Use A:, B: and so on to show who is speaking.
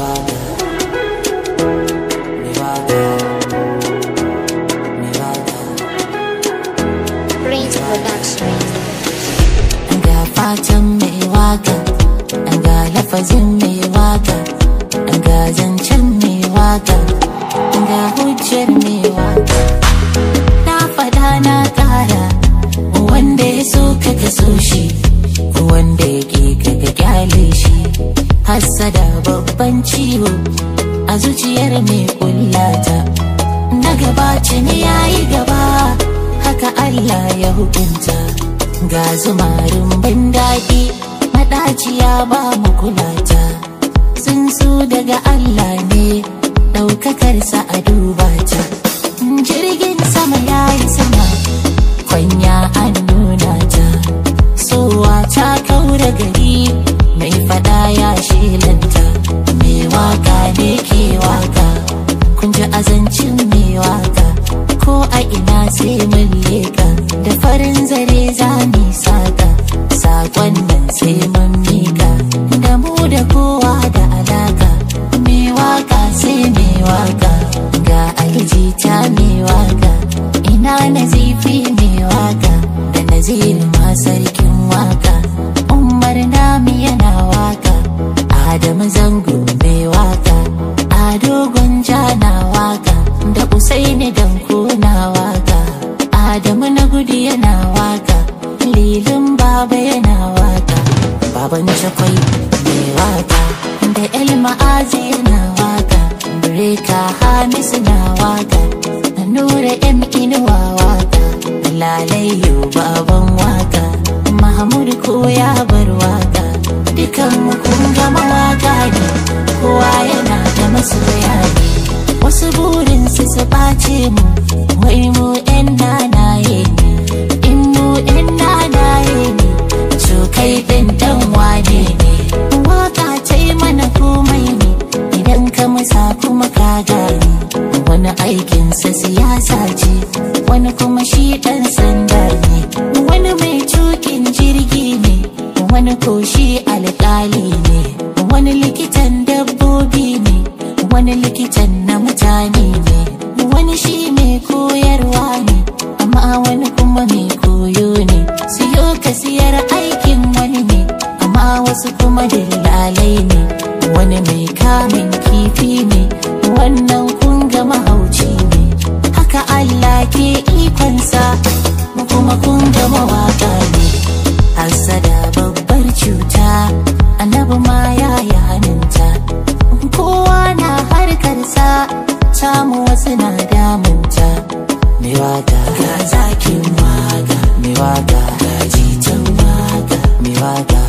A: waka, mai waka, mai waka.
B: Prince Production.
A: Ga fatan mai waka, ga lafazin mai waka, ga zancen mai waka, ga hujjar mai waka. Na fada na kara, wanda ya so ka so shi, wanda ya ƙi ka ka kyale shi. Hassada babban ciwo a zuciyar mai kullata. Na gabaci ne yayi gaba, haka Allah ya hukunta. Ga zumarin ban daɗi, maɗaciya ba mu kulata. Tsuntsu daga Allah ne, ɗaukakarsa a duba ta. Jirgin sama ya yi sama, kwanya an nuna ta. Sowa ta kaura gari, mai fada ya shelanta. Mai waka ne ke waka, kun ji azancin mai waka. Ko a ina sai mun leka, da farin zare za mu saka. Sakon nan sai mun mika, da mu da kowa da alaka. Mai waka sai mai waka, ga aljita mai waka. Ina Nazifi mai waka, da Naziru ma sarkin waka. Umar Nami yana waka, Adamu Zango mai waka, Ado Gwanja na waka, da Usaini Danko na waka, Adamu na gudu yana waka, Lilin Baba yana waka, Baban Chakwai mai waka, da El Ma'azi yana waka, Breka Hamisu na waka, Nura M Inuwa waka, Lalayo baban waka, Mahmud ko ya bar waka, dukan mu kun gama waka ne, kowa yana da masoya ne. Wasu burin su su ɓace mu, wai mu ƴan nanaye ne, in mu ƴan nanaye ne, to kai ɗin ɗan wane ne. Waka ce mana komai ne, idan ka musa kuma ka gane. Wani aikinsa siyasa ce, wani kuma shi ɗan sanda ne, wani mai tukin jirgi ne, wani ko shi alƙali ne, wani likitan dabbobi ne, wani likitan na mutane ne, wani shi mai koyarwa ne, amma wani kuma mai koyo ne. Siyo ka siyar aikin wani ne, amma wasu kuma dillalai ne, wani mai kamun kifi ne, wannan kun ga mahauci ne. Haka Allah ke ikonsa, mu kuma kun ga mawaka ne. Hassada babbar cuta, annabi ma ya yi hannunta. Kowa na harkarsa, tamu wasu na damunta. Mai waka ga zakin waka, mai waka ga jitan waka, mai waka.